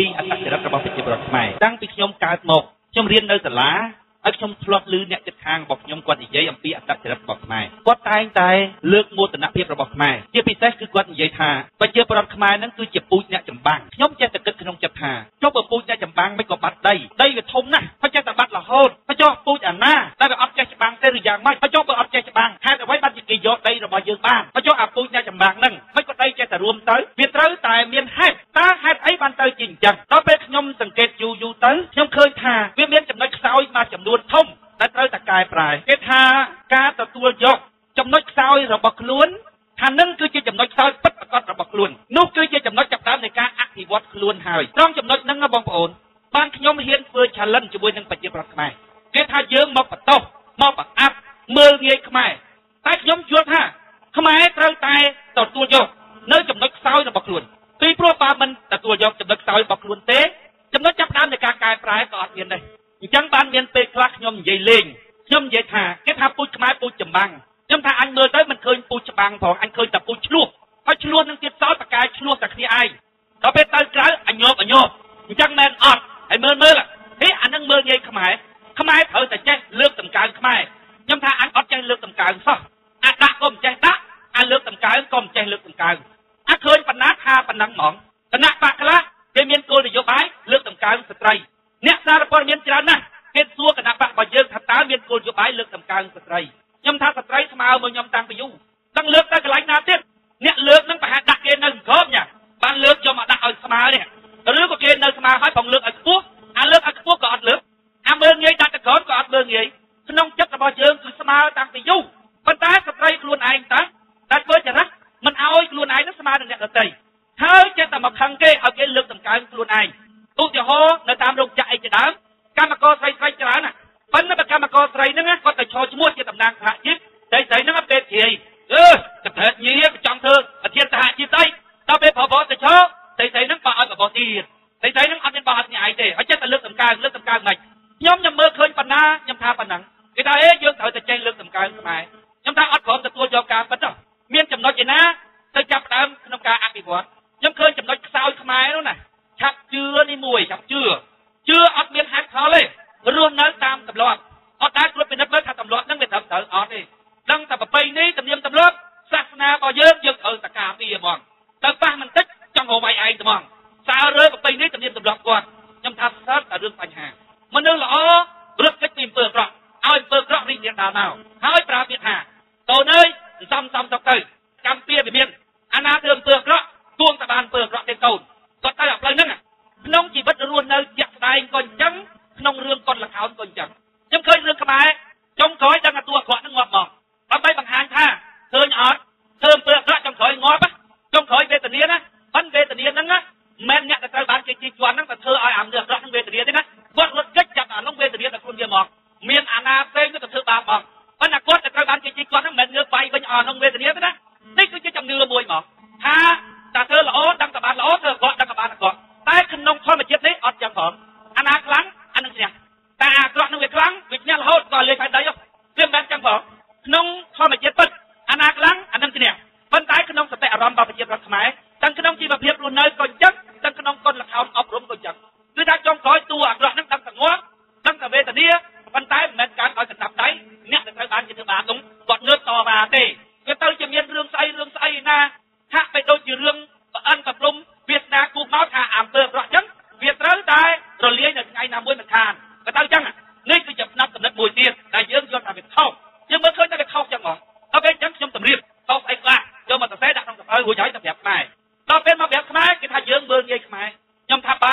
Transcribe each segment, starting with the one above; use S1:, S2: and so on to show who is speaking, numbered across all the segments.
S1: ពីអត្តចរិតរបស់ប្រជាពលរដ្ឋខ្មែរតាំងពីខ្ញុំកើតមកខ្ញុំរៀននៅសាលាហើយខ្ញុំធ្លាប់ឮអ្នកជិតខាងរបស់ខ្ញុំគាត់និយាយអំពីអត្តចរិតរបស់ខ្មែរគាត់តែងតែលើកមោទនភាពរបស់ខ្មែរជាពិសេសគឺគាត់និយាយថាប្រជាពលរដ្ឋខ្មែរហ្នឹងគឺជាពូជអ្នកចម្បាំងខ្ញុំចេះតែគិតក្នុងចិត្តថាចុះបើពូជអ្នកចម្បាំងមិនក៏បាត់ដីដីវាធំណាស់ហើយចេះតែបាត់រហូតហើយចុះពូជអាណាដែលវាអត់ចេះច្បាំងទេឬយ៉ាងម៉េចហើយចុះបើអត់ចេះច្បាំងហេតុអ្វីបានជាគេយកដីរបស់យើងបានហើយចុះអាពូជអ្នកចម្បាំងហ្នឹងមិនក៏ដីចេះតែរួមទៅវាត្រូវតែមានហេតុតើហេតុអីបានទៅជាអញ្ចឹងដល់ពេលខ្ញុំសង្កេតយូរយូរទៅខ្ញុំឃើញថាវាមានចំណុចខ្សោយមួយចំនួនធំដែលត្រូវតែកែប្រែគេថាការទទួលយកចំណុចខ្សោយរបស់ខ្លួនថានឹងគឺជាចំណុចខ្សោយពិតប្រាកដរបស់ខ្លួននោះគឺជាចំណុចចាប់ផ្ដើមនៃការអភិវឌ្ឍខ្លួនហើយត្រង់ចំណុចហ្នឹងណាបងប្អូនបានខ្ញុំហ៊ានធ្វើ challenge ជាមួយនឹងប្រជាពលរដ្ឋខ្មែរគេថាយើងមកបន្ទោសមកបង្អាប់មើលងាយខ្មែរតែខ្ញុំយល់ថាខ្មែរត្រូវតែទទួលយកនៅចំណុចខ្សោយរបស់ខ្លួនពីព្រោះបើមិនទទួលយកចំណុចខ្សោយរបស់ខ្លួនទេចំណុចចាប់ផ្ដើមនៃការកែប្រែក៏អត់មានដែរអញ្ចឹងបានមានពេលខ្លះខ្ញុំនិយាយលេងខ្ញុំនិយាយថាគេថាពូជខ្មែរពូជចម្បាំងខ្ញុំថាអញមើលទៅមិនឃើញពូជច្បាំងផងអញឃើញតែពូជឆ្លោះហើយឆ្លោះនឹងទៀតសោតបកាយឆ្លោះតែគ្នាឯងដល់ពេលទៅក្រៅអញញាប់អញញាប់អញ្ចឹងមែនអត់ហើយមើលមើលហេអានឹងមើលងាយខ្មែរខ្មែរត្រូវតែចេះលើកតម្កើងខ្មែរខ្ញុំថាអញអត់ចេះលើកតម្កើងសោះអាដាក់ក៏មិនចេះដាក់អាលើកតម្កើងក៏មិនចេះលើកតម្កើងអាឃើញបណ្ណាថាប៉ុណ្ណឹងហ្មងគណៈបកខ្លះគេមានគោលនយោបាយលើកតម្កើងស្ត្រីអ្នកសារព័ត៌មានច្រើនណាស់គេសួរគណៈបករបស់យើងថាតើមានគោលនយោបាយលើកតម្កើងស្ត្រីខ្ញុំថាស្ត្រីស្មើមកខ្ញុំតាំងពីយូរដឹងលើកទៅកន្លែងណាទៀតអ្នកលើកនឹងប្រហែលដាក់គេនៅក្រោមញ៉ាបានលើកយកមកដាក់ឲ្យស្មើនេះឬក៏គេនៅស្មើហើយផងលើកឲ្យខ្ពស់អាលើកឲ្យខ្ពស់ក៏អត់លើកអាមើលងាយដាក់ទៅក្រោមក៏អត់មើលងាយក្នុងចិត្តរបស់យើងគឺស្មើតាំងពីយូរប៉ុន្តែស្ត្រីខ្លួនឯងតើតែធ្វើចរិតមិនឲ្យខ្លួនឯងនឹងស្មើនឹងអ្នកដទៃហើយចេះតែមកខឹងគេឲ្យគេលើកតម្កើងខ្លួនឯងឧទាហរណ៍នៅតាមរោងចក្រអីជាដើមកម្មករស្រីស្រីច្រើនណាប៉ុន្តែកម្មករស្រីហ្នឹងគាត់ទៅឈរឈ្មោះជាតំណាងសហជីពស្រីស្រីហ្នឹងពេលជ្រាយកប្រែញៀចង់ធ្វើប្រធានសហជីពស្អីដល់ពេលប្រទៅឈរស្រីស្រីហ្នឹងបើឲ្យបបទៀតស្រីស្រីហ្នឹងអត់មានបោះអត់ញ៉ៃទេហើយចិត្តតែលើកតម្កើងលើកតម្កើងមិនខ្ញុំមើលឃើញប៉ុណ្ណាខ្ញុំថាប៉ុណ្ណឹងគេថាអេយើងត្រូវតែចេះលើកតម្កើងខ្មែរខ្ញុំថាអត់ព្រមទទួលយកការពិតទេមានចំណុចឯណាទៅចាប់ផ្ដើមក្នុងការអភិវឌ្ឍខ្ញុំឃើញចំណុចខ្សោយខ្មែរនោះណាឆាប់ជឿនេះមួយឆាប់ជឿជឿអត់មានហេតុផលទេរស់នៅតាមទម្លាប់អត់ដែលត្រួតពិនិត្យមើលថាទម្លាប់ហ្នឹងវាត្រឹមត្រូវអត់ទេដឹងតែប្រពៃណីទំនៀមទម្លាប់សាសនារបស់យើងយើងត្រូវតែការពារហ្មងទៅប៉ះមិនតិចចង់រកវាយឯងហ្មងសើរើប្រពៃណីទំនៀមទម្លាប់គាត់ខ្ញុំថាសើតែរឿងបញ្ហាមនុស្សល្អរត់គេចពីអំពើអាក្រក់ឲ្យអំពើអាក្រក់រីករាលដាលមកហើយប្រើពាក្យថាកូនអើយសំសំសុកទៅកម្មពៀវាមានអាណាធ្វើអំពើអាក្រក់គួងតែបានអំពើអាក្រក់ទេកូនគាត់ទៅអាផ្លូវហ្នឹងក្នុងជីវិតរស់នៅជាក់ស្ដែងក៏អញ្ចឹងក្នុងរឿងកុនល្ខោនក៏អញ្ចឹងខ្ញុំឃើញរឿងខ្មែរចុងក្រោយដឹងថាតួអាក្រក់ហ្នឹងងាប់មកដើម្បីបង្ហាញថាឃើញអត់ធ្វើអំពើអាក្រក់ចុងក្រោយងាប់ចុងក្រោយវេទនាណាប៉ុន្តែវេទនាហ្នឹងណាមិនអ្នកដែលត្រូវបានគេជិះជាន់ហ្នឹងទៅធ្វើឲ្យអាមនុស្សអាក្រក់ហ្នឹងវេទនាទេណាគាត់រត់គេចចាប់អានោះវេទនាដល់ខ្លួនវាមកមានអាណាផ្សេងទៅធ្វើបាបមកប៉ុន្តែគាត់ដែលត្រូវបានគេជិះជាន់ហ្នឹងមិនមែនងើបបាយវិញអស់ក្នុងវេទនាទេណានេះគឺជាជំនឿមួយមកថាតែធ្វើល្អដឹងតែបានល្អធ្វើអាក្រក់ដឹងតែបានអាក្រក់តែក្នុងធម្មជាតិនេះអត់ចឹងផងអាណាខ្លាំងអានឹងឈ្នះតែអាក្រក់នឹងវាខ្លាំងវាឈ្នះរហូតក៏លេខផែនដីវាមិនមែនចឹងផងក្នុងធម្មជាតិពិតអាណាខ្លាំងអានឹងឈ្នះប៉ុន្តែក្នុងសតិអារម្មណ៍របស់ប្រជាពលរដ្ឋខ្មែរទាំងក្នុងជីវភាពរស់នៅក៏ចឹងទាំងក្នុងកុនល្ខោនអប់រំក៏ចឹងគឺថាចុងក្រោយតួអាក្រក់នឹងដឹងតែងាប់ដឹងតែវេទនាប៉ុន្តែមិនមែនកើតឲ្យកណ្ដាប់ដៃអ្នកដែលត្រូវបានគេធ្វើបាបនោះគាត់ងើបតវ៉ាទេវាទៅជាមានរឿងស្អីរឿងស្អីណាហាក់បីដូចជារឿងប្រអិនប្រព្រំវាសនាគូមកថាអំពើអាក្រក់ចឹងវាត្រូវតែរលាយនៅថ្ងៃណាមួយមិនខានក៏ទៅចឹងនេះគឺជាផ្នត់កំណត់មួយទៀតដែលយើងយល់ថាវាខុសយើងមើលឃើញថាវាខុសចឹងហ្មងដល់ពេលចឹងខ្ញុំតម្រៀបខុសស្អីខ្លះយកមកសរសេរដាក់ក្នុងសភៅរួចហើយទៅប្រាប់ខ្មែរដល់ពេលមកប្រាប់ខ្មែរគេថាយើងមើលងាយខ្មែរខ្ញុំថាបើ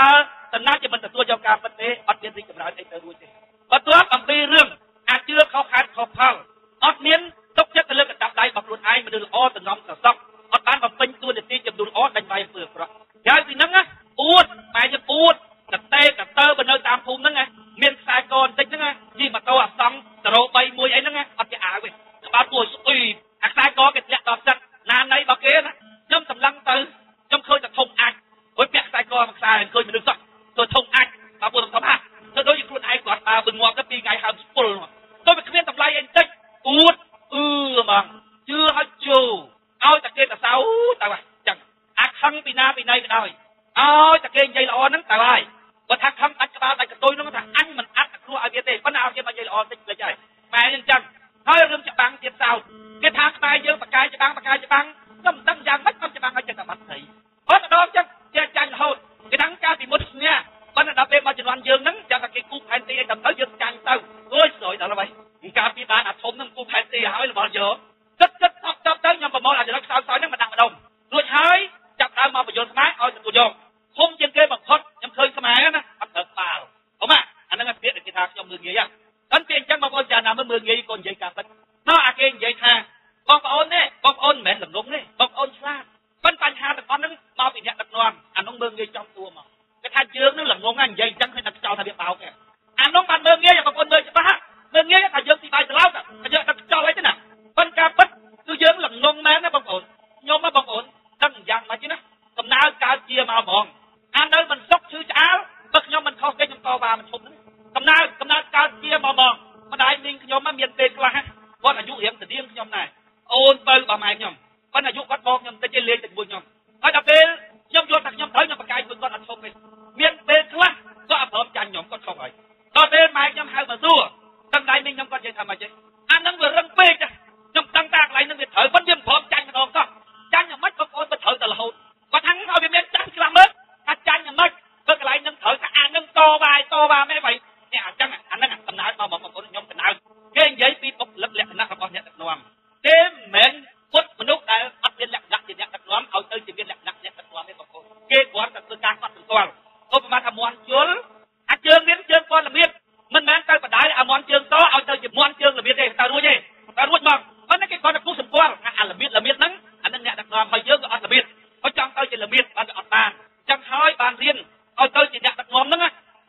S1: តំណាជាមិនទទួលយកការពិតទេអត់មានរីកចម្រើនអីទៅរួចទេបន្ទាប់អំពីរឿងអាចជឿខុសហេតុខុសផលអត់មានទុកចិត្តទៅលើកណ្ដាប់ដៃរបស់ខ្លួនឯងមនុស្សល្អទំនំសសក់អត់បានបំពេញតួនាទីចំនួនល្អដាច់បាយអំពើអាក្រក់ហើយពីហ្នឹងណាអួតបែរជាអួតកតេកតើបើនៅតាមភូមិហ្នឹងណាមានខ្សែកបន្តិចហ្នឹងណាជិះម៉ូតូអាសង់031អីហ្នឹងណាអត់ជាអាវទេក្បាលពួយស្អុយអាខ្សែកគេធ្លាក់ដល់ចិត្តណាណីរបស់គេណាខ្ញុំសម្លឹងទៅខ្ញុំឃើញតែធំអាចរួចពាក់ខ្សែកមួយខ្សែឃើញមនុស្សសោះទៅធំអាចបើពួយធំហាទៅដូចខ្លួនឯងគាត់បើបងាប់ទៅពីថ្ងៃហើមស្ពុលទៅវាគ្មានតម្លៃអីតិចអួតអឺហ្មងជឿឲ្យជូឲ្យតែគេទៅសៅទៅចឹងអាខឹងពីណាពីណីក៏ដោយឲ្យតែគេនិយាយល្អ ល្អហ្នឹងទៅហើយបើថាខំដាច់ក្បាលដាច់កន្ទុយហ្នឹងថាអញមិនអាត់គ្រោះឲ្យវាទេប៉ុន្តែឲ្យគេមកនិយាយល្អតិចភ្លេចហើយខ្មែរយើងចឹងហើយរឿងច្បាំងទៀតសោតគេថាខ្មែរយើងបកាយច្បាំងបកាយច្បាំងខ្ញុំមិនដឹងយ៉ាងម៉េចខ្ញុំច្បាំងឲ្យចិត្តតែបាត់ស្រីអត់ដល់ចឹងគេចាញ់រហូតគេថាកាលពីមុនឈ្នះប៉ុន្តែដល់ពេលមកជំនាន់យើងហ្នឹងចាំតែគេគូផែនទីអីទៅទៅយើងចាញ់ទៅអូយស្រួយដល់ហើយកាលពីបានអាធំហ្នឹងគូផែនទីឲ្យរបស់យកគិតគិតតបតបទៅខ្ញុំប្រមូលអាចំណុចខ្សោយខ្សោយហ្នឹងមកដាក់ម្ដុំរួចហើយចាប់ដើមមកបញ្យល់ខ្មែរឲ្យទទួលយកធំជាងគេបំផុតខ្ញុំឃើញខ្មែរណាអត់ត្រូវក្បាលអ៊ំអាហ្នឹងពាក្យដែលគេថាខ្ញុំមើលងាយហ្នឹងពាក្យអញ្ចឹងបងប្អូនចាណាមើលងាយក៏និយាយការពិតមកអាគេនិយាយថាបងប្អូននេះបងប្អូនមិនមែនលំងទេបងប្អូនឆ្លាតប៉ុន្តែបញ្ហាទាំងអស់ហ្នឹងមកពីអ្នកដឹកនាំអានោះមើលងាយចំតួមកគេថាយើងនឹងល្ងងនិយាយអញ្ចឹងឃើញតែខ្យល់ថាវាបោកទេអានោះបានមើលងាយបងប្អូនមើលច្បាស់មើលងាយថាយើងស៊ីបាយត្រឡោកថាយើងដឹកខ្យល់អីទេណាប៉ុន្តែការពិតគឺយើងល្ងងមែនណាបងប្អូនខ្ញុំណាបងប្អូនដឹងយ៉ាងម៉េចណាកំណើកើតជាមកហ្មងអានៅមិនសុខឈឺឆ្អាលបើខ្ញុំមិនខុសគេខ្ញុំតវ៉ាមិនឈប់ហ្នឹងកំណើកើតជាមកហ្មងម្ដាយមីងខ្ញុំមានពេលខ្លះគាត់អាយុរៀងស្តៀងខ្ញុំដែរអូនបើរបស់ម៉ែខ្ញុំប៉ុន្តែអាយុគាត់បងខ្ញុំតិចទេលេងតែជាមួយខ្ញុំហើយដល់ពេលខ្ញុំយល់ថាខ្ញុំត្រូវខ្ញុំប្រកែកមួយគាត់អត់ឈប់ទេមានពេលខ្លះគាត់អត់ព្រមចាញ់ខ្ញុំគាត់ខុសហើយដល់ពេលម៉ែខ្ញុំហៅមកសួរដឹងដៃមីងខ្ញុំគាត់និយាយថាម៉េចទេអាហ្នឹងវារឹងពេកខ្ញុំដឹងថាកន្លែងហ្នឹងវាត្រូវប៉ុន្តែវាមិនព្រមចាញ់ម្ដងសោះចាញ់យ៉ាងម៉េចបងប្អូនទៅត្រូវតែរហូតគាត់ថាឲ្យវាមានចាញ់ខ្លះមើលថាចាញ់យ៉ាងម៉េចបើកន្លែងហ្នឹងត្រូវថាអាហ្នឹងតវ៉ាតវ៉ាមែនអ្វីនេះអញ្ចឹងអាហ្នឹងកំណើតមកបងប្អូនខ្ញុំកំណើតគេនិយាយពីបុគ្គលិកលក្ខណៈរបស់អ្នកដឹកនាំគេមិនមែនពុតមនុស្សដែលអត់មានលក្ខណៈជាអ្នកដឹកនាំឲ្យទៅជាមានលក្ខណៈអ្នកដឹកនាំទេបងប្អូនគេគ្រាន់តែធ្វើការកត់សម្គាល់ឧបមាថាមន់ជុលអាជើងមានជើងព័ន្ធល្មៀតមិនមែនទៅបដៅអាមន់ជើងតឲ្យទៅជាមន់ជើងល្មៀតទេតើរួចទេតើរួចមកប៉ុន្តែគេគ្រាន់តែគូសម្គាល់ថាអាល្មៀតល្មៀតហ្នឹងអានឹងអ្នកដឹកនាំហើយយើងក៏អត់ល្មៀតហើយចង់ទៅជាល្មៀតបានវាអត់បានចឹងហើយបានរៀនឲ្យទៅជាអ្នកដឹកនាំហ្នឹង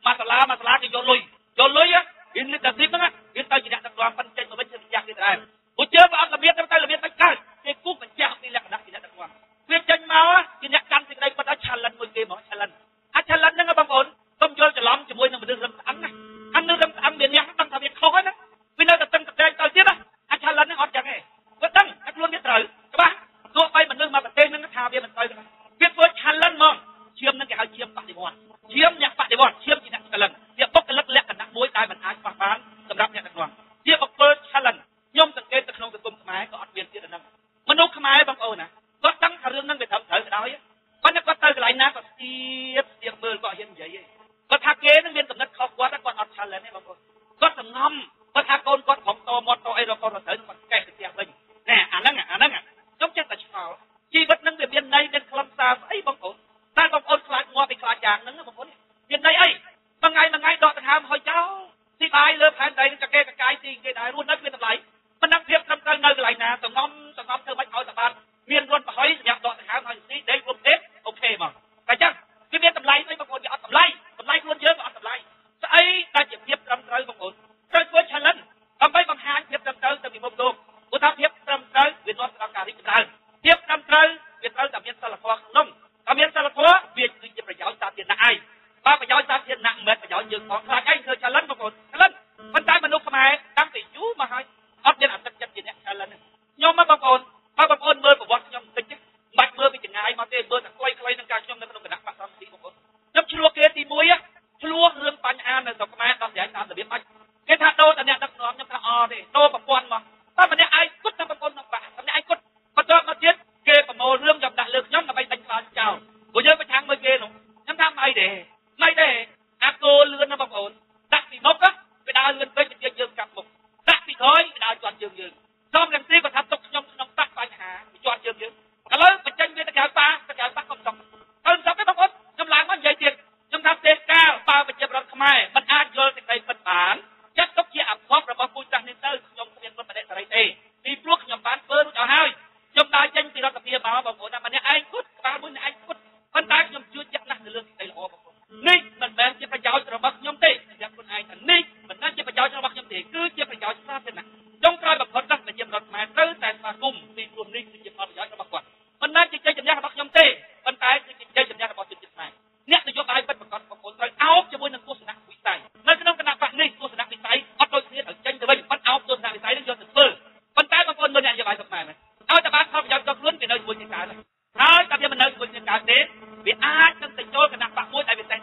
S1: មកសាលាមកសាលាគេយកលុយយកលុយរៀន leadership ហ្នឹងរៀនទៅជាអ្នកដឹកនាំប៉ុន្តែចេញមកវិញជាម្ចាស់គេដែរព្រោះជើងវាអត់ល្មៀតទៅល្មៀតមិនកើតគេគូបញ្ជាក់ពីលក្ខណៈជាអ្នកដឹកនាំវាចេញមកជាអ្នកកាន់សេចក្តីពិតឲ្យ challenge មួយគេហ្មង challenge អា challenge ហ្នឹងបងប្អូនកុំយល់ច្រឡំជាមួយនឹងមនុស្សរឹងស្អឹងណាអាមនុស្សរឹងស្អឹងវាអ្នកដឹងថាវាខុសហើយណាវានៅតែតឹងតែងទៅទៀតណាអា challenge ហ្នឹងអត់ចឹងទេវាដឹងថាខ្លួនវាត្រូវច្បាស់ទោះបីមនុស្សមកប្រទេសហ្នឹងថាវាមិនត្រូវទេវាធ្វើ challenge ហ្មងឈាមហ្នឹងគេហៅឈាមបដិវត្តឈាមអ្នកបដិវត្តឈាមជាអ្នក challenge ជាបុគ្គលិកលក្ខណៈមួយដែលមិនអាចខ្វះបានសម្រាប់អ្នកដឹកនាំជាបុគ្គល challenge ខ្ញុំសង្កេតទៅក្នុងសង្គមខ្មែរក៏អត់មានទៀតអាហ្នឹងមនុស្សខ្មែរបងប្អូនណាគាត់ដឹងថារឿងហ្នឹងវាត្រឹមត្រូវក៏ដោយប៉ុន្តែគាត់ទៅកន្លែងណាគាត់ស្ទាបស្ទាបមើលគាត់ហ៊ាននិយាយទេគាត់ថាគេនឹងមានកំណត់ខុសគាត់គាត់អត់ challenge ទេបងប្អូនគាត់សងំគាត់ថាកូនគាត់ប្រងតមាត់តអីរកគាត់ត្រូវគាត់កេះទៅផ្ទះវិញណែអាហ្នឹងអាហ្នឹងខ្ញុំចេះតែឆ្ងល់ជីវិតហ្នឹងវាមានន័យមានខ្លឹមសារស្អីបងប្អូនតែបងប្អូនខ្លាចងាប់ពីខ្លាចយ៉ាងហ្នឹងបងប្អូនមានន័យអីមួយថ្ងៃមួយថ្ងៃដកដង្ហើមហើយចោលស៊ីបាយលើផែនដីនឹងកេកកាយស៊ីគេដែររស់នៅគ្មានតម្លៃមិនដឹងភាពត្រឹមត្រូវនៅកន្លែងណាសងំសងំធ្វើម៉េចឲ្យតែបានមានរត់ប្រហុយសម្រាប់ដកដង្ហើមហើយស៊ីដេករួមទេអូខេហ្មងតែចឹងវាមានតម្លៃអីបងប្អូនវាអត់តម្លៃតម្លៃខ្លួនយើងក៏អត់តម្លៃស្អីដែលជាភាពត្រឹមត្រូវបងប្អូនត្រូវធ្វើ challenge ដើម្បីបង្ហាញភាពត្រឹមត្រូវទៅពិភពលោកព្រោះថាភាពត្រឹមត្រូវវានាំទៅដល់ការរីកចម្រើនភាពត្រឹមត្រូវវាត្រូវតែមានសិលធម៌ក្នុងតែមានសិលធម៌វាគឺជាប្រយោជន៍សាធារណៈឯងបើប្រយោជន៍សាធារណៈមិនមែនប្រយោជន៍យើងផងខ្លាចឯងធ្វើ challenge បងប្អូន challenge ប៉ុន្តែមនុស្សខ្មែរតាំងពីយូរមកហើយអត់មានអាទិដ្ឋចិត្តជាអ្នក challenge ខ្ញុំមកបងប្អូនបើបងប្អូនមើលប្រវត្តិខ្ញុំបន្តិចមិនបាច់មើលពីចង្ងាយមកទេមើលតែខ្លីៗនឹងការខ្ញុំនៅក្នុងគណៈបក្សសង្គ្រោះបងប្អូនខ្ញុំឆ្លោះគេទី1ឆ្លោះរឿងបញ្ហានៅស្រុកខ្មែរដោះស្រាយតាមរបៀបម៉េចគេថាដូរតែអ្នកដឹកនាំខ្ញុំថាអត់ទេដូរប្រព័ន្ធមកតែម្នាក់ឯងគត់តែប្រព័ន្ធក្នុងបក្សម្នាក់ឯងគត់បន្ទាប់មកទៀតគេប្រមូលរឿងយកដាក់លើខ្ញុំដើម្បីដេញក្បាលចោលព្រោះយើងប្រឆាំងមួយគេនោះខ្ញុំថាមិនអីទេមិនទេអាគោលឿនណាបងប្អូនដាក់ពីមុខវាដើរលឿនពេកវាយើងកាប់មុខដាក់ពីក្រោយវាដើរជាន់ជើងយើងសំរងស៊ីគាត់ថាទុកខ្ញុំក្នុងបាក់បញ្ហាវាជាន់ជើងយើងឥឡូវបញ្ចេញវាទៅក្រៅប៉ាទៅក្រៅប៉ាកុំសុកទៅសុកទេបងប្អូនខ្ញុំឡើងមកនិយាយទៀតខ្ញុំថាទេកាលបើប្រជាពលរដ្ឋខ្មែរមិនអាចយល់សេចក្តីពិតបានចាត់ទុកជាអភ័ព្វរបស់ពូជសាសន៍នេះទៅខ្ញុំគ្មានពុទ្ធបដិសេរីទេពីព្រោះខ្ញុំបានធ្វើរួចអស់ហើយខ្ញុំដើរចេញពីរដ្ឋសភាមកបងប្អូនថាម្នាក់ឯងគត់ក្បាលមួយម្នាក់ឯងគត់ប៉ុន្តែខ្ញុំជឿជាក់ណាស់នៅលើសេចក្តីល្អបងប្អូននេះមិនមែនជាប្រយោជន៍របស់ខ្ញុំទេសម្រាប់ខ្លួនឯងថានេះមិនមែនជាប្រយោជន៍របស់ខ្ញុំទេគឺជាប្រយោជន៍សាធារណៈចុងក្រោយបំផុតណាស់ប្រជាពលរដ្ឋខ្មែរត្រូវតែស្វាគមន៍ពីព្រោះនេះគឺជាផលប្រយោជន៍របស់គាត់មិនមែនជាជ័យជំនះរបស់ខ្ញុំទេប៉ុន្តែគឺជាជ័យជំនះរបស់ជនជាតិខ្មែរអ្នកនយោបាយពិតប្រាកដបងប្អូនត្រូវអោបជាមួយនឹងទស្សនវិស័យនៅក្នុងគណៈបក្សនេះទស្សនវិស័យអត់ដូចគ្នាត្រូវចេញទៅវិញប៉ុន្តែអោបទស្សនវិស័យនឹងយកទៅធ្វើប៉ុន្តែបងប្អូនមើលអ្នកនយោបាយខ្មែរមែនឲ្យតែបានផលប្រយោជន៍ដល់ខ្លួនវានៅជាមួយគ្នាកើតហើយតែវាមិននៅជាមួយគ្នាកើតទេវាអាចនឹងទៅចូលគណៈបក្សមួយដែលវាតែ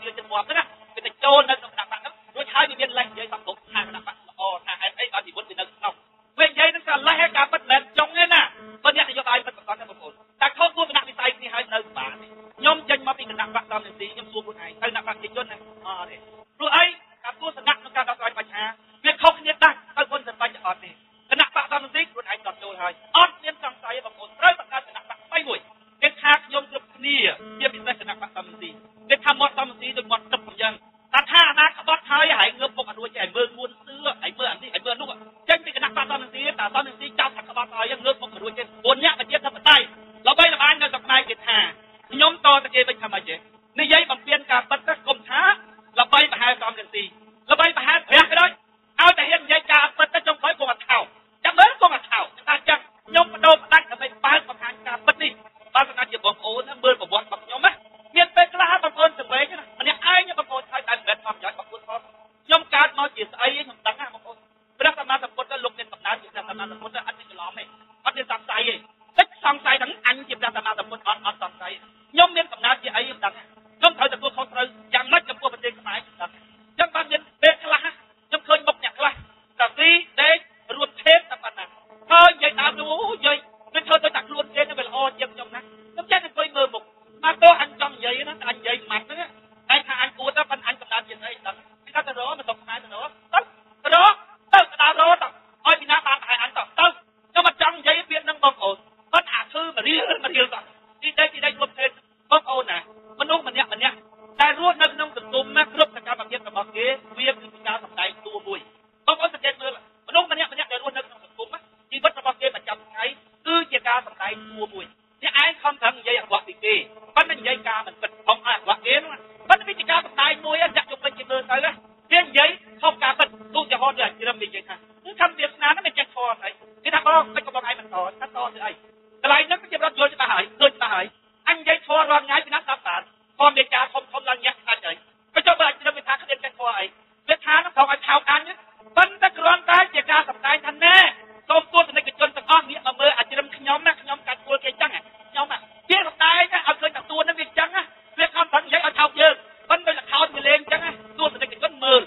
S1: ខ្ញុំសួរខ្លួនឯងទៅគណៈបក្សប្រជាជនណាអត់ទេព្រោះអីការទស្សនៈក្នុងការដោះស្រាយបញ្ហាវាខុសគ្នាដាច់ទៅហ៊ុនស៊ិនប៉ិចអត់ទេគណៈបក្សសមរង្ស៊ីខ្លួនឯងដល់ចូលហើយអត់មានសង្ស័យបងប្អូនត្រូវបង្កើតគណៈបក្សថ្មីមួយគេថាខ្ញុំគ្រប់គ្នាជាពិសេសគណៈបក្សសមរង្ស៊ីគេថាមាត់សមរង្ស៊ីដូចមាត់ទឹកអញ្ចឹងតែថាអាណាក្បត់ហើយហើយងើបមុខអត់រួចឯងមើលងួនសឿឯងមើលអានេះឯងមើលនោះចេញពីគណៈបក្សសមរង្ស៊ីតែសមរង្ស៊ីចោទថាក្បត់ហើយងើបមុខមិនរួចទេព្រោះអ្នកប្រជាធិបតេយ្យល្បីល្បាញនៅស្រុកខ្មែរគេថាខ្ញុំតតែគេវិញថាម៉េចទេនិយាយបំពេញការពិតទៅគុំថាល្បីប្រហែលសមរង្ស៊ីល្បីប្រហែលព្រះក៏ដោយឲ្យតែហ៊ាននិយាយការពិតទៅចុងក្រោយគង់អត់ថោកចាំមើលគង់អត់ថោកថាចឹងខ្ញុំបដូរផ្ដាច់ដើម្បីបើកបង្ហាញការពិតនេះបើសិនជាបងប្អូនមើលប្រវត្តិរបស់ខ្ញុំណាមានពេលខ្លះបងប្អូនសង្វេគណាម្នាក់ឯងបងប្អូនហើយតែមិនមែនផលប្រយោជន៍របស់ខ្លួនផងខ្ញុំកើតមកជាស្អីខ្ញុំដឹងណាបងប្អូនព្រះសម្មាសម្ពុទ្ធលោកមានកំណើតជាព្រះសម្មាសម្ពុទ្ធអត់មានច្រឡំទេអត់មានសង្ស័យទេតិចសង្ស័យទាំងអញជាព្រះសម្មាសម្ពុទ្ធអត់អត់សង្ស័យខ្ញុំមានកំណើតជាអីខ្ញុំដឹងខ្ញុំត្រូវទទួលខុសត្រូវយ៉ាងម៉េចចំពោះប្រទេសខ្មែរខ្ញុំដឹងចឹងបានមានពេលខ្លះខ្ញុំឃើញមុខអ្នកខ្លះតាស៊ីដេករួមភេទតែប៉ុណ្ណាហើយនិយាយដើមនោះនិយាយវាធ្វើទៅតែខ្លួនគេនឹងវាល្អជាងខ្ញុំណាខ្ញុំចេះតែអង្គុយមើលមុខមកទោះអញចង់និយាយណាតែអញនិយាយម៉ាត់ហ្នឹងតែថាអញគួរទៅប៉ុន្តែអញកំណើតជាស្អីដឹងគេថាទៅរកមកស្រុកខ្មែរទៅរកទៅរកទៅដល់រកទៅឲ្យពីណាបានប្រហែលអញទៅទៅខ្ញុំអត់ចង់និយាយពាក្យហ្នឹងបងប្អូនប៉ុន្តែអាឈឺមករៀលមករៀលទៅទីដេកទីដេករួមភេទបងប្អូនណាមនុស្សម្នាក់ម្នាក់តែរស់នៅក្នុងសង្គមណាគ្រប់សកម្មភាពរបស់គេវាគឺជាការសម្ដែងតួមួយបងប្អូនសង្កេតមើលមនុស្សម្នាក់ម្នាក់ដែលរស់នៅក្នុងសង្គមជីវិតរបស់គេប្រចាំថ្ងៃគឺជាការសម្ដែងតួមួយអ្នកឯងខំប្រឹងនិយាយអាក្រក់ពីគេប៉ុន្តែនិយាយការមិនពិតផងអាក្រក់គេនោះប៉ុន្តែវាជាការសម្ដែងមួយអ្នកជុំវិញគេមើលទៅវានិយាយខុសការពិតឧទាហរណ៍ដូចអាជ្រឹមនិយាយថាគឺខំវាសនាហ្នឹងមិនចេះធម៌ស្អីគេថាបងមិនក៏បងឯងមិនតថាតធ្វើអីកន្លែងហ្នឹងជារដ្ឋយល់ច្បាស់ហើយឃើញច្បាស់ហើយអញនិយាយធម៌រាល់ថ្ងៃពីណាស្ដាប់បានធម៌មេត្តាធំធំឡើងញាក់ខាច់ហើយក៏ចុះបើអាជ្រឹមវាថាគ្មានចេះធម៌អីវាថាហ្នឹងប្រងឲ្យថោកអញប៉ុន្តែគ្រាន់តែជាការសម្ដែងថាណែសូមទស្សនិកជនទាំងអស់ងាកមកមើលអាជ្រឹមខ្ញុំណាខ្ញុំកាត់គួលគេចឹងខ្ញុំវាសម្ដែងឲ្យឃើញតែតួហ្នឹងវាចឹងវាខំប្រឹងនិយាយឲ្យថោកយើងប៉ុន្តែលខោនវាលេងចឹងទស្សនិកជនមើល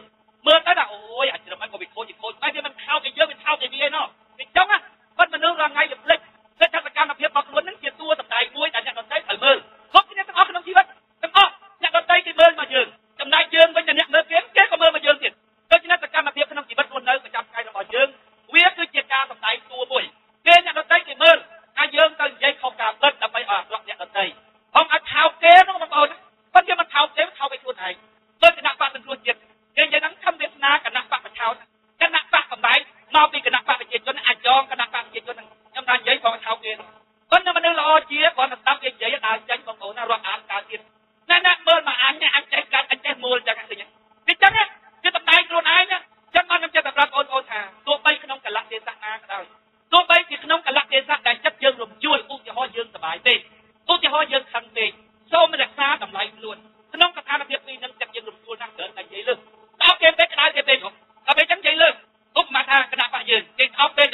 S1: មើលទៅថាអូយអាជ្រឹមហ្នឹងក៏វាខូចវាខូចតែវាមិនថោកគេយើងវាថោកគេវាឯណោះវាចឹងប៉ុន្តែមនុស្សរាល់ថ្ងៃវាភ្លេចភ្លេចថាសកម្មភាពរបស់ខ្លួនហ្នឹងជាតួសម្ដែងមួយដែលអ្នកដទៃត្រូវមើលគ្រប់គ្នាទាំងអស់ក្នុងជីវិតទាំងអស់អ្នកដទៃគេមើលមកយើងចំណែកយើងវិញអ្នកមើលគេគេក៏មើលមកយើងទៀតដូច្នេះសកម្មភាពក្នុងជីវិតរស់នៅប្រចាំថ្ងៃរបស់យើងវាគឺជាការសម្ដែងតួមួយគេអ្នកដទៃគេមើលថាយើងទៅនិយាយខុសការពិតដើម្បីឲ្យអាក្រក់អ្នកដទៃផងឲ្យថោកគេនោះបងប្អូនប៉ុន្តែមិនថោកទេថោកឲ្យខ្លួនឯងដូចគណៈបក្សសង្គ្រោះជាតិគេនិយាយហ្នឹងខំវាសនាគណៈបក្សប្រឆោតគណៈបក្សកំបែងមកពីគណៈបក្សប្រជាជនអាចចងគណៈបក្សប្រជាជនហ្នឹងខ្ញុំថានិយាយផងថោកគេប៉ុន្តែមនុស្សល្អជាគ្រាន់តែស្ដាប់គេនិយាយដើរចេញបងប្អូនណារាប់អានកើតទៀតណែណាមើលមកអញអញចេះកាត់អញចេះមូលចឹងឃើញវាចឹងវាតំណែងខ្លួនឯងចឹងបានខ្ញុំចេះតែប្រាប់បងប្អូនថាទោះបីក្នុងកលៈទេសៈណាក៏ដោយទោះបីជាក្នុងកលៈទេសៈដែលចិត្តយើងរំជួលឧទាហរណ៍យើងសប្បាយពេកឧទាហរណ៍យើងខឹងពេកសូមរក្សាតម្លៃខ្លួនក្នុងស្ថានភាពនេះនឹងចិត្តយើងរំជួលណាស់ច្រើនតែនិយាយលើសស្អប់គេពេកក្តៅគេពេកដល់ពេលចឹងនិយាយលើសឧបមាថាគណៈបក្សយើងគេស្អប់ពេក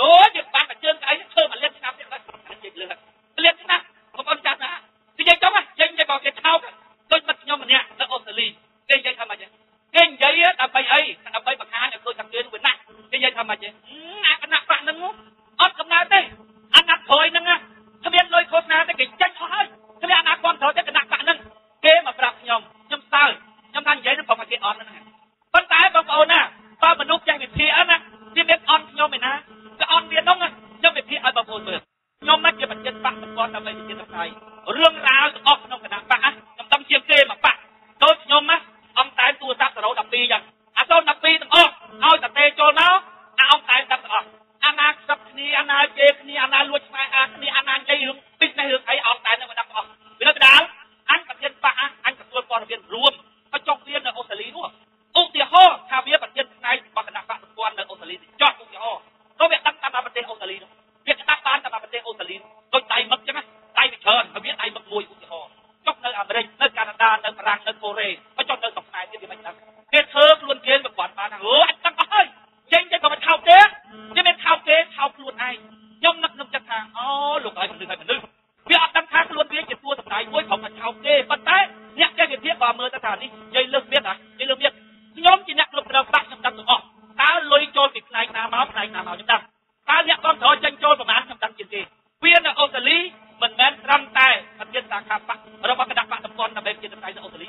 S1: អូយើងបានតែជើងក្អីធ្វើមកលៀនឆ្នាំទៀតបាទនិយាយលើសលៀនឆ្នាំបងប្អូនចាស់ណានិយាយចង់ចេញនិយាយបើគេថោកដូចមិត្តខ្ញុំម្នាក់នៅអូស្ត្រាលីគេនិយាយថាម៉េចគេនិយាយដើម្បីអីដើម្បីបង្ហាញឲ្យឃើញថាគេវាណាស់គេនិយាយថាម៉េចអាគណៈបក្សហ្នឹងអត់កំណើតទេអាណត្តិក្រោយហ្នឹងគ្មានលុយឃោសនាទេគេចេញអស់ហើយគ្មានអាណាគាំទ្រទេគណៈបក្សហ្នឹងគេមកប្រាប់ខ្ញុំខ្ញុំសើចខ្ញុំថានិយាយនឹងប្រាប់គេអត់ហ្នឹងប៉ុន្តែបងប្អូនណាបើមនុស្សចេះវិភាគណាវាមានអន់ខ្ញុំឯណាក៏អន់វានោះខ្ញុំវិភាគឲ្យបងប្អូនមើលខ្ញុំមកជាប្រធានបក្សសម្ព័ន្ធដើម្បីប្រជាធិបតេយ្យរឿងរ៉ាវទាំងអស់ក្នុងគណៈបក្សខ្ញុំដឹងជាងគេមកបក្សដូចខ្ញុំណាអង្គតែទូរស័ព្ទ012ចឹងអា012ទាំងអស់ឲ្យតែទេចូលមកអាអង្គតែទាំងអស់អាណាខ្សឹបគ្នាអាណាជេរគ្នាអាណាលួចស្នេហាគ្នាអាណានិយាយរឿងពិសេសរឿងអីអង្គតែនឹងមកដឹងទាំងអស់វានៅកដាលអញប្រធានបក្សអញទទួលព័ត៌មានរួមក៏ចុះវានៅអូស្ត្រាលីនោះឧទាហរណ៍ថាវាប្រធានផ្នែករបស់គណៈបក្សសម្ព័ន្ធនៅអូស្ត្រាលីចោះឧទាហរណ៍ក៏វាដឹងតាមប្រទេសអូស្ត្រាលីនោះវាក្តាប់បានតាមប្រទេសអូស្ត្រាលីដូចដៃមឹកចឹងដៃវាច្រើនហើយវាដៃមឹកមួយឧទាហរណ៍ចុះនៅអាមេរិកនៅកាណាដានៅបារាំងនៅកូរ៉េក៏ចុះនៅស្រុកខ្មែរទៀតវាមិនដឹងគេធ្វើខ្លួនគេប្រព័ន្ធបានថាអូអញដឹងអស់ហើយចេញចេញក៏មិនថោកទេវាមិនថោកទេថោកខ្លួនឯងខ្ញុំនឹកក្នុងចិត្តថាអូលោកឲ្យមនុស្សឲ្យមនុស្សវាអត់ដឹងថាខ្លួនវាជាតួសម្ដែងមួយព្រមតែថោកទេប៉ុន្តែអ្នកចេះវិភាគក៏មើលទៅថានេះនិយាយលើសទៀតណានិយាយលើសទៀតខ្ញុំជាអ្នកគ្រប់គ្រងបក្សខ្ញុំដឹងទាំងអស់តើលុយចូលពីផ្នែកណាមកផ្នែកណាមកខ្ញុំដឹងតើអ្នកគ្រប់គ្រងចេញចូលប្រមាណខ្ញុំដឹងជាងគេវានៅអូស្ត្រាលីមិនមែនត្រឹមតែប្រធានសាខាបក្សរបស់គណៈបក្សសម្ព័ន្ធដើម្បីប្រជាធិបតេយ្យនៅអូស្ត្រាលី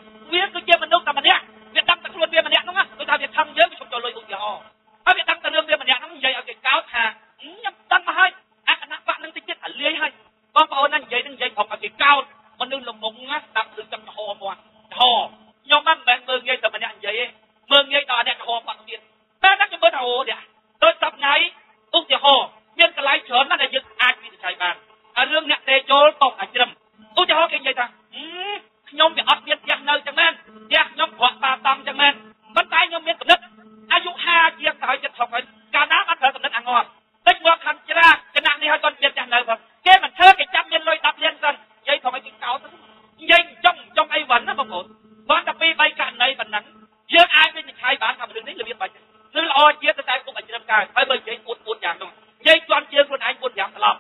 S1: កើតហើយបើនិយាយអួតអួតយ៉ាងនោះនិយាយជន់ជើងខ្លួនឯង4 5ត្រឡប់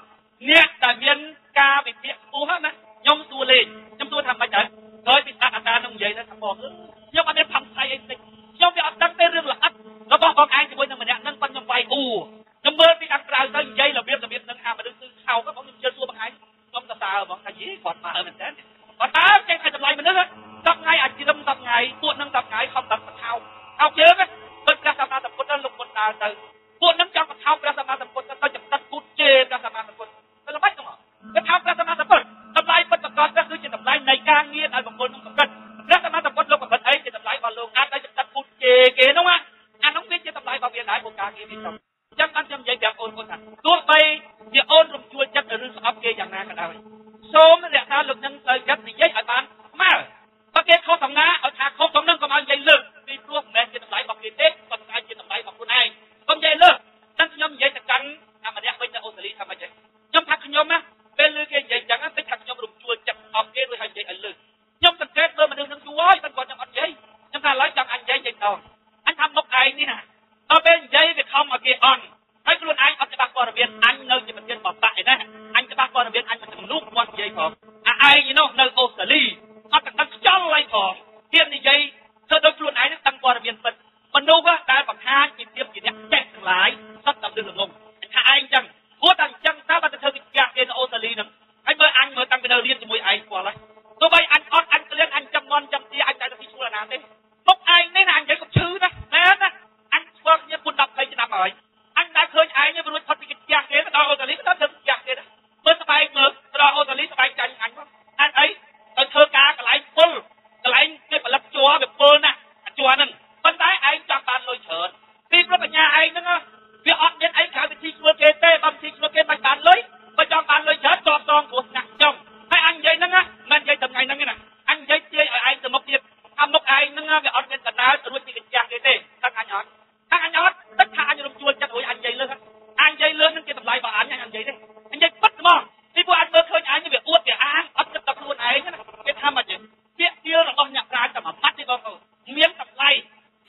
S1: អ្នកដែលមានការវិភាគខ្ពស់ណាខ្ញុំសួរលេងខ្ញុំសួរថាម៉េចដែរហើយពីស្ដាប់អាចារ្យនឹងនិយាយទៅថាបងខ្ញុំអត់មានផាំស្អីអីតិចខ្ញុំវាអត់ដឹងទេរឿងល្អិតរបស់បងឯងជាមួយនឹងម្នាក់នឹងប៉ុនខ្ញុំវាយអ៊ូខ្ញុំមើលពីខាងក្រៅទៅនិយាយរបៀបនឹងអាមនុស្សគឺខោកបងខ្ញុំជឿសួរបងឯងខ្ញុំសរសើរបងថាយីគាត់មកមែនតើគាត់តើចេះឲ្យតម្លៃមនុស្ស10ថ្ងៃអាជីវ10ថ្ងៃពួកនឹង10ថ្ងៃខំដល់បថោខោកយើងដូចព្រះសម្មាសម្ពុទ្ធលោកមុនដើរទៅពួកនឹងចង់បថោព្រះសម្មាសម្ពុទ្ធទៅចំតិតគូតជេរព្រះសម្មាសម្ពុទ្ធទៅល្បិចហ្នឹងទៅថោកព្រះសម្មាសម្ពុទ្ធតម្លៃពិតប្រាកដគឺជាតម្លៃនៃការងារដែលបុគ្គលនឹងប្រព្រឹត្តព្រះសម្មាសម្ពុទ្ធលោកប្រព្រឹត្តអីជាតម្លៃរបស់លោកអាចឲ្យចំតិតគូតជេរគេនោះអានោះវាជាតម្លៃរបស់វាដែរពួកការងារវាចង់អញ្ចឹងបានខ្ញុំនិយាយប្រាប់អូនថាទោះបីជាអូនរំជួលចិត្តឬស្អប់គេយ៉ាងណាក៏ដោយសូមរក្សាលោកនឹងផ្លូវចិត្តនិយាយឲ្យបានស្មើបើគេខុសសំណាឲ្យថាខុសសំនឹងកុំឲ្យនិយាយលើកពីព្រោះមិនមែនជាតម្លៃរបស់គេទេប៉ុន្តែជាតម្លៃរបស់ខ្លួនឯងកុំនិយាយលើកតែខ្ញុំនិយាយទៅកាន់អាម្នាក់វិញនៅអូស្ត្រាលីថាម៉េចទេខ្ញុំថាខ្ញុំណាពេលលើគេនិយាយអញ្ចឹងតិចថាខ្ញុំរំជួលចិត្តអប់គេរួចហើយនិយាយឲ្យលើកខ្ញុំសង្កេតមើលមនុស្សនឹងយូរហើយប៉ុន្តែគាត់ខ្ញុំអត់និយាយខ្ញុំថាឥឡូវចង់អញនិយាយចេញដងអញថាមុខឯងនេះណាដល់ពេលនិយាយវាខំឲ្យគេអន់ហើយខ្លួនឯងអត់ច្បាស់ព័ត៌មានអញនៅជាប្រធានបបៈឯណាអញច្បាស់ព័ត៌មានអញមិនចំនួនគាត់និយាយផងអាឯងនោះនៅអូស្ត្រាលីអត់ដឹងខ្យល់អីផងទៀតនិយាយធ្វើដូចខ្លួនឯងនឹងដឹងព័ត៌មានពិតមនុស្សដែលបង្ហាញពីភាពជាអ្នកចេះទាំងឡាយសុទ្ធតែលឺល្ងងថាឯងចឹងព្រោះតែអញ្ចឹងតើបើទៅធ្វើកិច្ចការគេនៅអូស្ត្រាលីហ្នឹងហើយមើលអញមើលតាំងពីនៅរៀនជាមួយឯងស្គាល់ហើយទោះបីអញអត់អញក្លៀនអញចាំមន់ចាំទាអញតែទៅទីឈ្មោះអាណាទេមុខឯងនេះណាអញនិយាយកុំឈឺណាមែនណាអញស្គាល់គ្នាពុន10 20ឆ្នាំហើយអញដែលឃើញឯងរួចផុតពីកិច្ចការគេទៅដល់អូស្ត្រាលីទៅដល់ធ្វើកិច្ចការគេណាមើលស្បែកមើលទៅដល់អូស្ត្រាលីស្បែកចាញ់អញមកអញអីទៅធ្វើការកន្លែងពុលកន្លែងគេផលិតជ័រវាពុលណាស់អាជ័រហ្នឹងប៉ុន្តែឯងចង់បានលុយច្រើនពីព្រោះបញ្ញាឯងហ្នឹងវាអត់មានអីក្រៅវិធីឈ្មោះគេទេបើវិធីឈ្មោះគេមិនបានលុយបើចង់បានលុយច្រើនតបតងគ្រោះថ្នាក់ចុងហើយអញនិយាយហ្នឹងណាមិននិយាយតែថ្ងៃហ្នឹងទេណាអញនិយាយទាយឲ្យឯងទៅមុខទៀតអាមុខឯងហ្នឹងវាអត់មានកណ្ដាលរួចពីកិច្ចការគេទេខាងអញអត់ខាងអញអត់ទឹកថាអញរំជួលចិត្តរួចអញនិយាយលើសអញនិយាយលើសហ្នឹងជាតម្លៃរបស់អញអញនិយាយទេអញនិយាយពិតហ្មងពីព្រោះអញមើលឃើញអញវាអួតវាអាងអត់គិតដល់ខ្លួនឯងណាគេថាមកពាក្យទៀលរបស់អ្នកប្រាជ្ញតែមួយម៉ាត់ទេបងប្អូនមានតម្លៃ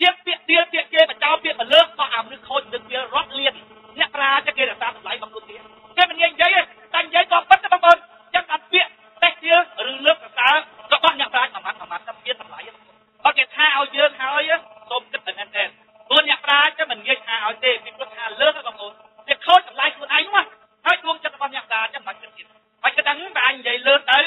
S1: ជាងពាក្យទៀលពាក្យគេបញ្ចោពាក្យបលើករបស់អាមនុស្សខូចនឹងវារត់លៀនអ្នកប្រាជ្ញគេរក្សាតម្លៃរបស់ខ្លួនទៀតគេមិនងាយនិយាយទេតែនិយាយក៏ពិតទេបងប្អូនចឹងដល់ពាក្យតេះទៀលឬលើកសរសើររបស់អ្នកប្រាជ្ញមួយម៉ាត់មួយម៉ាត់តែមានតម្លៃបើគេថាឲ្យយើងហើយសូមគិតឲ្យមែនទែនព្រោះអ្នកប្រាជ្ញមិនងាយថាឲ្យទេពីព្រោះថាលើកបងប្អូនវាខូចតម្លៃខ្លួនឯងនោះហើយដួងចិត្តរបស់អ្នកប្រាជ្ញមិនបាច់គិតទៀតបាច់គិតថាបើអញនិយាយលើទ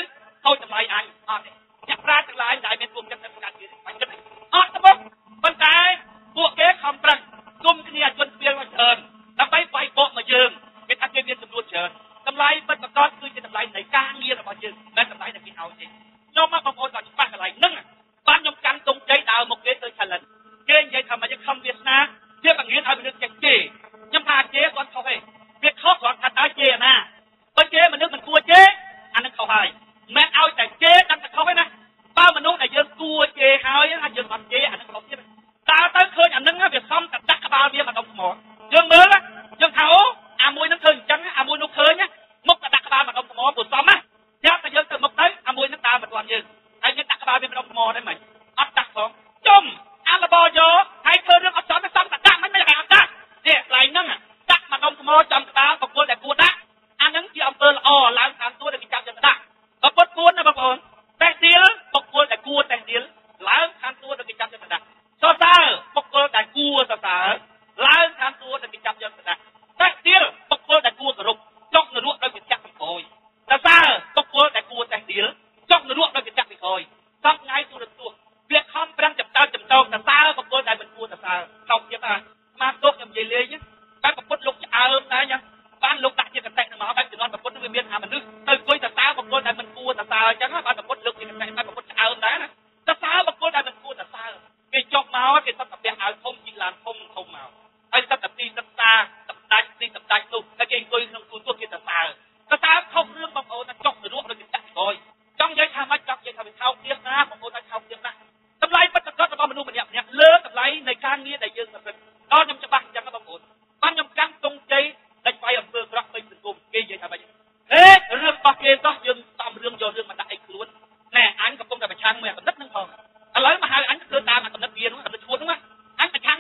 S1: ៅខូចតម្លៃអញអត់ទេអ្នកប្រាជ្ញទាំងឡាយដែលមានដួងចិត្តនៅក្នុងទៀតបាច់គិតអត់ទេបងប៉ុន្តែពួកគេខំប្រឹងគុំគ្នាជនស្ពាលមកច្រើនដើម្បីវាយបកមកយើងគេថាគេមានចំនួនច្រើនតម្លៃពិតប្រាកដគឺជាតម្លៃនៃការងាររបស់យើងមិនតម្លៃដែលគេឲ្យទេខ្ញុំមកបងប្អូនដល់ច្បាស់កន្លែងហ្នឹងបានខ្ញុំកាន់ទងជ័យដើរមកគេទៅ challenge គេនិយាយថាមកខំវាសនាជាបង្រៀនឲ្យមនុស្សចេះជេរខ្ញុំថាជេរគាត់ខុសទេវាខុសគ្រាន់ថាតើជេរអាណាបើជេរមនុស្សមិនគួរជេរអានឹងខុសហើយមិនឲ្យតែជេរដឹងតែខុសទេណាបើមនុស្សដែលយើងគួរជេរហើយយើងអត់ជេរអានឹងខុសទៀតតើទៅឃើញអានឹងវាសំតែដាក់ក្បាលវាមកដុំថ្មយើងមើលយើងថាអូអាមួយនឹងឃើញអញ្ចឹងអាមួយនោះឃើញមុខតែដាក់ក្បាលមកដុំថ្មព្រោះសំណាយ៉ាប់តែយើងទៅមុខទៅអាមួយនឹងដើរមកទាន់យើងហើយយើងដាក់ក្បាលវាមកដុំថ្មដែរមិនអត់ដាក់ផងចំអាលបយកហើយធ្វើរឿងអត់ចំទៅសំតែដាក់មិនមិនឲ្យអត់ដាក់នេះកន្លែងហ្នឹងដាក់មកដុំថ្មចំក្បាលបុគ្គលដែលគួរដាក់អានឹងជាអំពើល្អឡើងតាមទួដែលគេចាប់យើងដាក់បើពុតគួនណាបងប្អូនតេះទៀលបុគ្គលដែលគួរតេះទៀលឡើងតាមទួដែលគេចាប់យើងដាក់សរសើរបុគ្គលដែលគួរសរសើរឡើងតាមទួដែលគេចាប់យើងដាក់តេះទៀលបុគ្គលដែលគួរគោរពចុកនរកដោយគេចាក់ពីក្រោយសរសើរបុគ្គលដែលគួរតេះទៀលចុកនរកដោយគេចាក់ពីក្រោយសពថ្ងៃទូរទស្សន៍វាខំប្រឹងចំតើចំតោសរសើរបុគ្គលដែលមិនគួរសរសើរថោកទៀតអាមកទោសខ្ញុំនិយាយលេងតែប្រពុតលោកឆ្អើមដែរញ៉ាបានលោកដាក់ជាកតិមកបែបជំនាន់ប្រពុតវាមានអាមនុស្សទៅអង្គុយសរសើរបុគ្គលដែលមិនគួរសរសើរអញ្ចឹងបានប្រពុតលើកជាកតិបែបប្រពុតឆ្អើមដែរណាសរសើរបុគ្គលដែលមិនគួរសរសើរគេចុះមកគេសត្វតែពាក់អាវធំជីឡានធំធំមកហើយសត្វតែទីសិក្សាសម្ដេចទីសម្ដេចនោះហើយគេអង្គុយក្នុងទូទស្សន៍គេសរសើរសរសើរខុសរឿងបងប្អូនចុះទៅរកដូចគេចាក់ក្រោយចង់និយាយថាម៉េចចង់និយាយថាវាថោកទាបណាបងប្អូនថាថោកទាបណាតម្លៃពិតប្រាកដរបស់មនុស្សម្នាក់ម្នាក់លើតម្លៃនៃការងារដែលយើងប្រព្រឹត្តដល់ខ្ញុំច្បាស់អញ្ចឹងបងប្អូនបានខ្ញុំកាន់ទងជ័យដាច់វាយអំពើក្រក់ពេញសង្គមគេនិយាយថាម៉េចហេរឿងរបស់គេសោះយើងតំរឿងយករឿងមកដាក់អីខ្លួនណែអញកំពុងតែប្រឆាំងមួយអាកំណត់ហ្នឹងផងឥឡូវមកហៅអញធ្វើតាមអាកំណត់វានោះអាកំណត់ឈួតហ្នឹងអញប្រឆាំង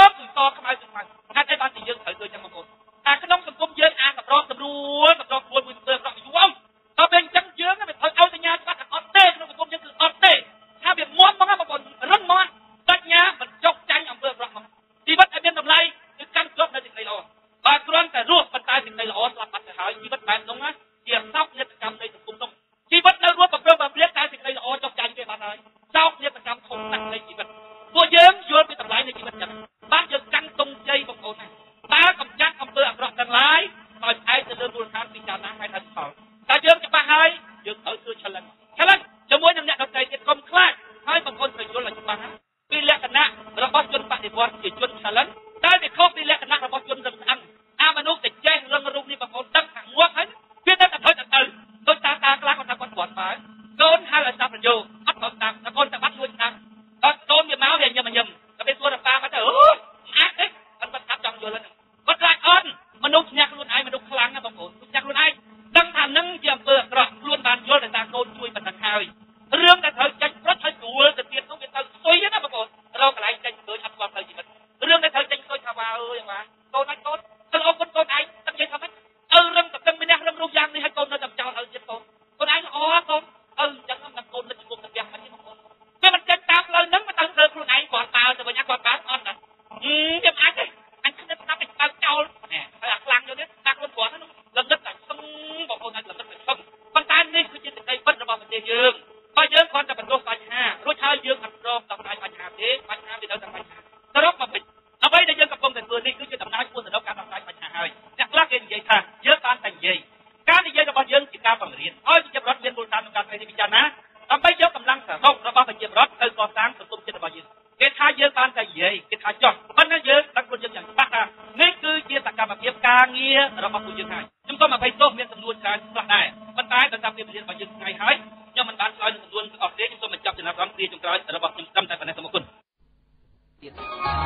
S1: មគឺសខ្មៅគឺខ្មៅហេតុអីបានជាយើងត្រូវធ្វើចឹងបងប្អូនថាក្នុងសង្គមយើងអាសម្របសម្រួលសម្របសម្រួលមួយស្ទើរប្រក់យំដល់ពេលអញ្ចឹងយើងវាត្រូវឲ្យសញ្ញាច្បាស់ថាអត់ទេក្នុងសង្គមយើងគឺអត់ទេថាវាមុំហ្មងបងប្អូនរឹងហ្មងបញ្ញាមិនចុកចាញ់អំពើប្រក់ហ្មងជីវិតឲ្យមានតម្លៃគឺកាន់ជាប់នៅសេចក្តីល្អបើគ្រាន់តែរស់ប៉ុន្តែសេចក្តីល្អស្លាប់បាត់ទៅហើយជីវិតបែបនោះជាសោកនាដកម្មនៃសង្គមនោះជីវិតនៅរស់ប្រព្រឹត្តប្រព្រឹត្តតែសេចក្តីល្អចុកចាញ់គេបាត់ហើយសោកនាដកម្មធំណាស់នៃជីវិតពួកយើងយល់ពីតម្លៃនៃជីវិតចឹងបានយើងកាន់ទងជ័យបងប្អូនណាតើកំចាត់អំពើអាក្រក់ទាំងឡាយដោយផ្អែកទៅលើមូលដ្ឋានពិចារណាហេតុផលតែយើងច្បាស់ហើយយើងត្រូវធ្វើ challenge challenge ជាមួយនឹងអ្នកដទៃទៀតកុំខ្លាចហើយបងប្អូនត្រូវយល់ឲ្យច្បាស់ណាពីលក្ខណៈរបស់ជនបដិវត្តជាជន challenge តែវាខុសពីលក្ខណៈរបស់ជនរឹងស្អឹងអាមនុស្សតែចេះរឹងរូបនេះបងប្អូនដឹងថាងាប់ហើយវានៅតែត្រូវតែទៅដូចតាតាខ្លះគាត់ថាគាត់គ្រាន់បើកូនហៅឲ្យស្ដាប់ប្រយោគអត់ព្រមស្ដាប់តែកូនតែបាត់លួចស្ដាប់ដល់កូនវាមកវាញឹមញឹមតែពេលសួរប៉ាបាត់ទៅអូអាចទេគាត់ស្ដាប់ចង់យល់ហ្នឹងគាត់ខ្លាចអត់មនុស្សឈ្នះខ្លួនឯងមនុស្សខ្លាំងណាបងប្អូនឈ្នះខ្លួនឯងដឹងថានឹងជាអំពើអាក្រក់ខ្លួនបានយល់តែតាកូនជួយប៉ុណ្ណឹងហើយរឿងដែលត្រូវចាញ់ប្រុសឲ្យស្រួលទៅទៀតនោះវាទៅស្ទុយណាបងប្អូនរកកន្លែងចាញ់ស្ទុយអត់ស្គាល់ផ្លូវជីវិតរឿងដែលត្រូវចាញ់ស្ទុយថាវ៉ាអើយវ៉ាកូនឲ្យកូនទៅអរគុណកូនឯងទឹកនិយាយថាម៉េចឪរឹងតឹងម្នាក់រឹងរូបយ៉ាងនេះឲ្យកូននៅតែចោលឪទៀតកូនកូនឯងល្អកូនឪអញ្ចឹងមិនកូននឹកឈ្មោះទៅផ្ទះមិនទេបងប្អូនវាមិនចាញ់តាមផ្លូវហ្នឹងវាទៅធ្វើខ្លួនឯងគាត់តើទៅវិញគាត់បានអត់ណាវាមិនអាចទេអញគិតស្ដាប់តែបើកចោលនេះហើយអាខ្លាំងយកទៀតថាខ្លួនគាត់ហ្នឹងលំនឹកតែឈឹងបងប្អូនអាចលំនឹកតែឈឹងប៉ុន្តែនេះគឺជាសេចក្តីពិតរបស់ប្រទេសយើងបើយើងគ្រាន់តែបន្ទោសបញ្ហារួចហើយយើងអត់ព្រមដោះស្រាយបញ្ហាទេបញ្ហាវានៅតែបញ្ហាសរុបមកវិញអ្វីដែលយើងកំពុងតែធ្វើនេះគឺជាដំណើរឆ្ពោះទៅរកការដោះស្រាយបញ្ហាហើយអ្នកខ្លះគេនិយាយថាយើងបានតែនិយាយការនិយាយរបស់យើងជាការបង្រៀនឲ្យប្រជាពលរដ្ឋមានមូលដ្ឋានក្នុងការត្រិះពិចារណាដើម្បីយកកម្លាំងសរុបរបស់ប្រជាពលរដ្ឋទៅកសាងសង្គមជាតិរបស់យើងគេថាយើងបានតែនិយាយគេថាចោះប៉ុន្តែយើងដឹងខ្លួនយើងយ៉ាងច្បាស់ថានេះគឺជាសកម្មភាពការងាររបស់ពួកយើងហើយខ្ញុំសូមអភ័យទោសមានសំណួរច្រើនខ្លះដែរប៉ុន្តែដោយសារពេលវេលារបស់យើងថ្ងៃហើយខ្ញុំមិនបានឆ្លើយនឹងសំណួរទាំងអស់ទេខ្ញុំសូមបញ្ចប់ចំណាប់អារម្មណ៍គ្រាចុងក្រោយរបស់ខ្ញុំត្រឹមតែប៉ុណ្ណេះសូមអរគុណទៀត។